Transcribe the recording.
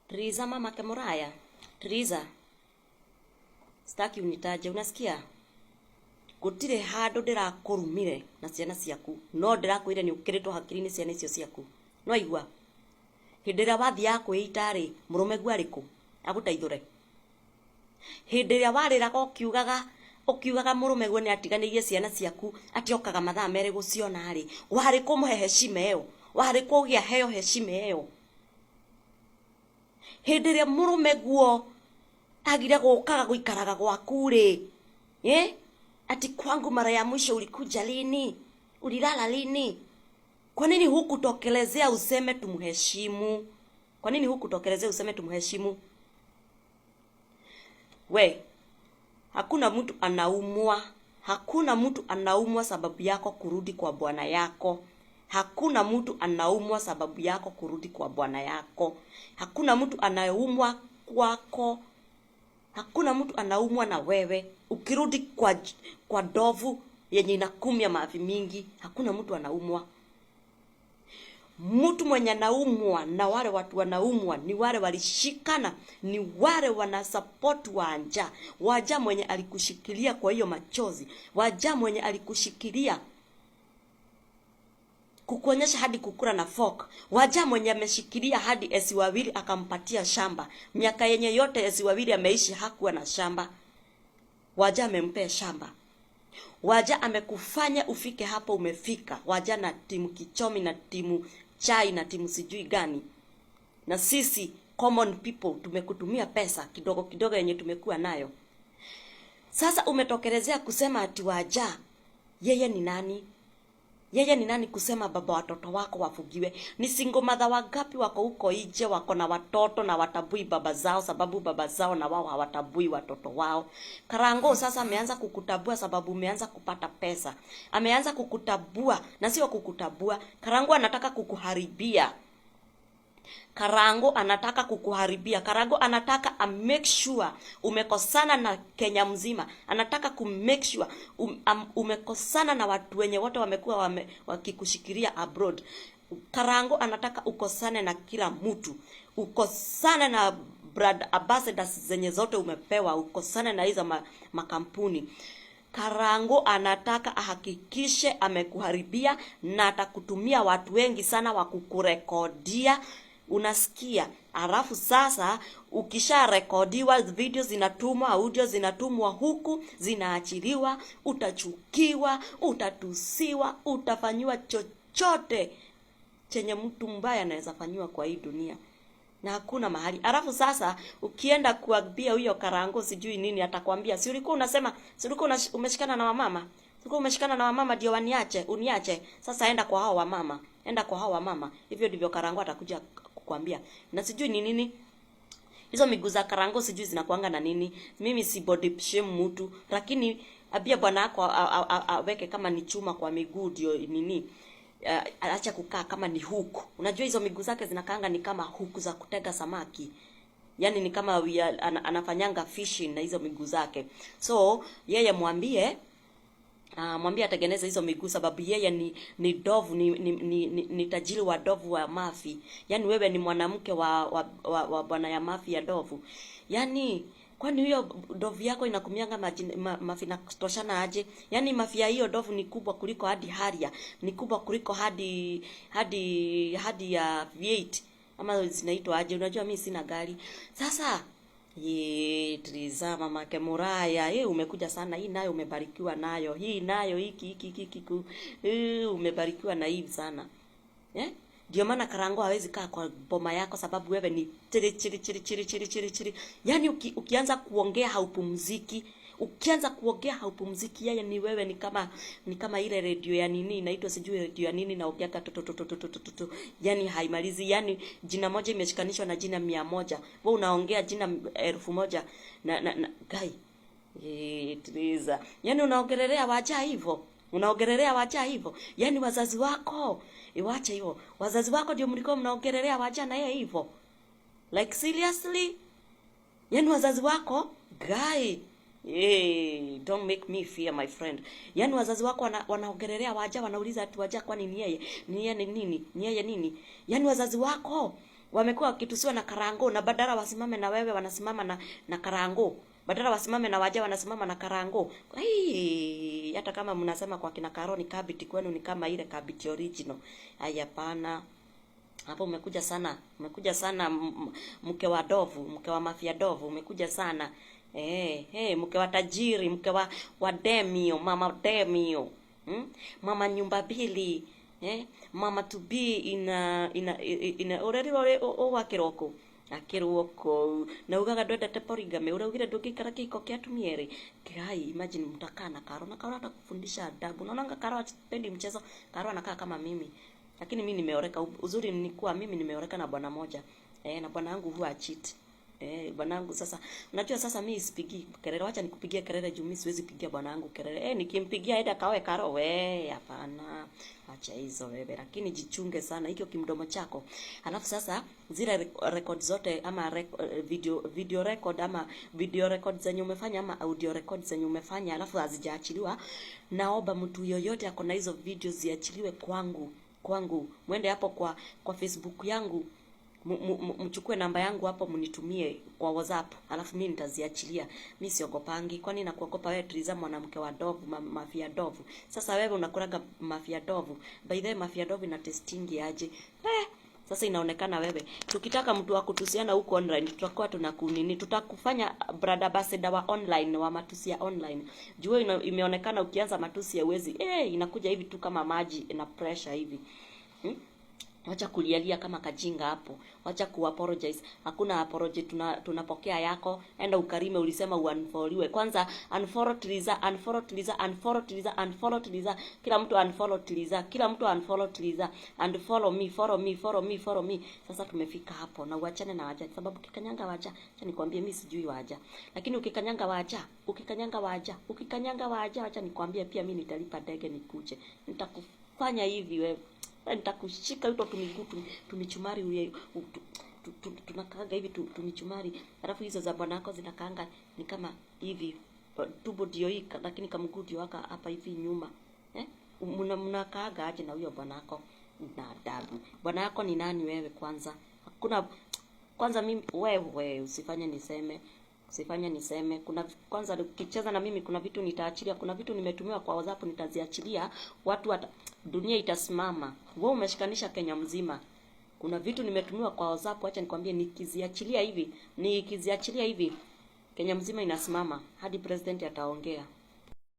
Triza, mama Kemuraya. Triza, sitaki unitaje, unasikia? Gutire handu ndirakurumire na ciana ciaku, no ndirakwire ni ukiritwo hakiri-inĩ ciana icio ciaku. No igua hĩndĩ ĩrĩa wathiaga kwĩita rĩ, mũrũme guo arĩ kũ agũteithũre? Hĩndĩ ĩrĩa warĩraga ũkiugaga mũrũme guo nĩ atiganĩirie ciana ciaku, atĩ okaga mathaa 2 gũciona rĩ, warĩ kũ mũhe heshima ĩyo? Warĩ kũ ũgĩa heo heshima ĩyo? Hĩndĩ ĩrĩa mũrũme guo agire gũkaga gũikaraga gwaku rĩ, ati kwangu mara ya mwisho ulikuja lini? Ulilala lini? Kwa nini hukutokelezea useme tumheshimu? Kwa nini hukutokelezea useme tumheshimu? We, hakuna mtu anaumwa. Hakuna mtu anaumwa sababu yako kurudi kwa bwana yako. Hakuna mtu anaumwa sababu yako kurudi kwa bwana yako. Hakuna mtu anaumwa kwako. Hakuna mtu anaumwa na wewe. Ukirudi kwa ndovu yenye inakumia mavi mingi, hakuna mtu anaumwa. Mtu mwenye anaumwa na wale watu wanaumwa ni wale walishikana, ni wale wanasupport Wanja. Wanja mwenye alikushikilia kwa hiyo machozi. Wanja mwenye alikushikilia kukuonyesha hadi kukula na fork. Wanja mwenye ameshikilia hadi esi wawili akampatia shamba. Miaka yenye yote esi wawili ameishi hakuwa na shamba. Wanja amempea shamba. Wanja amekufanya ufike hapo umefika. Wanja na timu Kichomi na timu Chai na timu sijui gani. Na sisi common people tumekutumia pesa kidogo kidogo yenye tumekuwa nayo. Sasa umetokelezea kusema ati Wanja yeye ni nani? Yeye ni nani kusema baba watoto wako wafugiwe? Ni single mother wangapi wako huko nje wako na watoto na watabui baba zao, sababu baba zao na wao hawatabui watoto wao. Karango sasa ameanza kukutabua sababu umeanza kupata pesa. Ameanza kukutabua na sio kukutabua. Karango anataka kukuharibia. Karango anataka kukuharibia. Karango anataka a make sure umekosana na Kenya mzima. Anataka ku make sure umekosana na watu wenye wote wamekuwa wakikushikilia abroad. Karango anataka ukosane na kila mtu. Ukosane na brand ambassadors zenye zote umepewa, ukosane na hizo makampuni. Karango anataka ahakikishe amekuharibia na atakutumia watu wengi sana wa kukurekodia. Unasikia? Alafu sasa ukisharekodiwa, video zinatumwa, audio zinatumwa huku, zinaachiliwa, utachukiwa, utatusiwa, utafanyiwa chochote chenye mtu mbaya anaweza fanyiwa kwa hii dunia. Na hakuna mahali. Alafu sasa ukienda kuambia huyo Karango sijui nini, atakwambia si ulikuwa unasema, si ulikuwa umeshikana na wamama? Si ulikuwa umeshikana na wamama ndio waniache, uniache. Sasa enda kwa hao wamama. Enda kwa hao wamama. Hivyo ndivyo Karango atakuja kukwambia. Na sijui ni nini. Hizo miguu za Karango sijui zinakuanga na nini. Mimi si body shame mtu, lakini abia bwana wako aweke kama ni chuma kwa miguu ndio nini. Acha kukaa kama ni hook. Unajua hizo miguu zake zinakaanga ni kama hook za kutega samaki. Yaani ni kama anafanyanga fishing na hizo miguu zake. So yeye mwambie atengeneze hizo miguu sababu yeye ni dovu, ni tajiri wa dovu wa mafi. Yaani wewe ni mwanamke wa bwana ya mafi ya dovu. Yaani kwani hiyo dovu yako inakumianga mafi na kutoshana aje? Yaani mafi ya hiyo dovu ni kubwa kuliko hadi Harrier, ni kubwa kuliko hadi ya V8 ama zinaitwa aje? Unajua mimi sina gari. Sasa ye Triza mama Kemuraya, ye umekuja sana, hii nayo umebarikiwa nayo, hii nayo hiki hiki hiki hiki, umebarikiwa na hii sana. Ndio maana Karango hawezi kaa kwa boma yako sababu wewe ni chiri chiri chiri chiri chiri chiri chiri. Yaani ukianza kuongea haupumziki. Ukianza kuongea haupumziki. Yeye ni wewe, ni kama ile radio ya nini inaitwa sijui radio ya nini naongea ka to to to to to to to. Yaani haimalizi. Yaani jina moja imeshikanishwa na jina 100. Wewe unaongea jina 1000 na guy. Triza. Yaani unaongelelea Wanja hivyo. Unaongelelea Wanja hivyo. Yaani wazazi wako, iwache hivyo. Wazazi wako ndio mlikuwa mnaongelelea Wanja na yeye hivyo. Like seriously? Yaani wazazi wako, guy. Hey, don't make me fear my friend. Yaani wazazi wako wanaongelelea Wanja, wanauliza ati Wanja kwani ni yeye? Ni yeye ni nini? Ni yeye nini? Yaani wazazi wako Wamekuwa wakitusiwa na Karango, na badala wasimame na wewe wanasimama na Karango. Badala wasimame na Waja wanasimama na Karango. Ai, hata kama mnasema kwa kina Karo ni kabiti, kwenu ni kama ile kabiti original. Ai, hapana. Hapo umekuja sana, umekuja sana mke wa dovu, mke wa mafia dovu, umekuja sana. Mke wa tajiri, mke wa demio, mama demio. Mama nyumba mbili. Mama to be ina already o wa kiroko. Akirwo kũu na ugaga ndwendete polygamy, uraugire ndũngĩikara kĩhiko kĩa atumia erĩ. Kai, imagine mtakaa na Karo, na Karo atakufundisha adabu. Unaonanga Karo hapendi mchezo. Karo anakaa kama mimi, lakini mimi nimeoreka. Uzuri ni kuwa mimi nimeoreka na bwana moja, na bwana wangu huwa cheat. Bwana wangu sasa, unajua sasa mimi sipigi kelele, wacha nikupigie kelele juu mimi siwezi pigia bwana wangu kelele. Nikimpigia enda kaoe Karo, we hapana. Acha hizo wewe, lakini jichunge sana hicho kimdomo chako. Alafu sasa zile record zote ama video record ama video record zenye umefanya ama audio record zenye umefanya alafu hazijaachiliwa, naomba mtu yoyote ako na hizo video ziachiliwe kwangu. Kwangu mwende hapo kwa Facebook yangu, mchukue namba yangu hapo mnitumie kwa WhatsApp, alafu mimi nitaziachilia. Mimi siogopangi. Kwani nakuogopa wewe Triza, mwanamke wa dovu, mafia dovu? Sasa wewe unakulaga mafia dovu. By the way, mafia dovu ina testingi aje? Sasa inaonekana wewe, tukitaka mtu wa kutusiana huko online tutakuwa tunakunini, tutakufanya brand ambassador wa online, wa matusi ya online. Juu imeonekana ukianza matusi ya uwezi, inakuja hivi tu kama maji na pressure hivi. Wacha kulialia kama kajinga hapo. Wacha ku apologize. Hakuna apology tunapokea yako. Enda ukarime, ulisema uunfollowiwe. Kwanza unfollow Triza, unfollow Triza, unfollow Triza, unfollow Triza. Kila mtu unfollow Triza, kila mtu unfollow Triza. And follow me, follow me, follow me, follow me. Sasa tumefika hapo na uachane na Waja, sababu ukikanyanga Waja, acha nikwambie mimi sijui Waja. Lakini ukikanyanga Waja, ukikanyanga Waja, ukikanyanga Waja, acha nikwambie pia mimi nitalipa ndege nikuje. Nitakufanya hivi wewe. Nitakushika huto tumiguu tumichumari uye tunakaanga hivi tumichumari, alafu hizo za bwana wako zinakaanga ni kama hivi tumbo ndio hii, lakini kamguu ndio haka hapa hivi nyuma. Mnakaaga aje na huyo bwana wako na adabu? Bwana yako ni nani wewe kwanza? Hakuna kwanza mimi, wewe usifanye niseme, usifanye niseme. Kuna kwanza ukicheza na mimi kuna vitu nitaachilia, kuna vitu nimetumiwa kwa WhatsApp nitaziachilia, dunia itasimama. Wewe umeshikanisha Kenya mzima. Kuna vitu nimetumiwa kwa WhatsApp, acha nikwambie, nikiziachilia hivi, nikiziachilia hivi, Kenya mzima inasimama hadi president ataongea.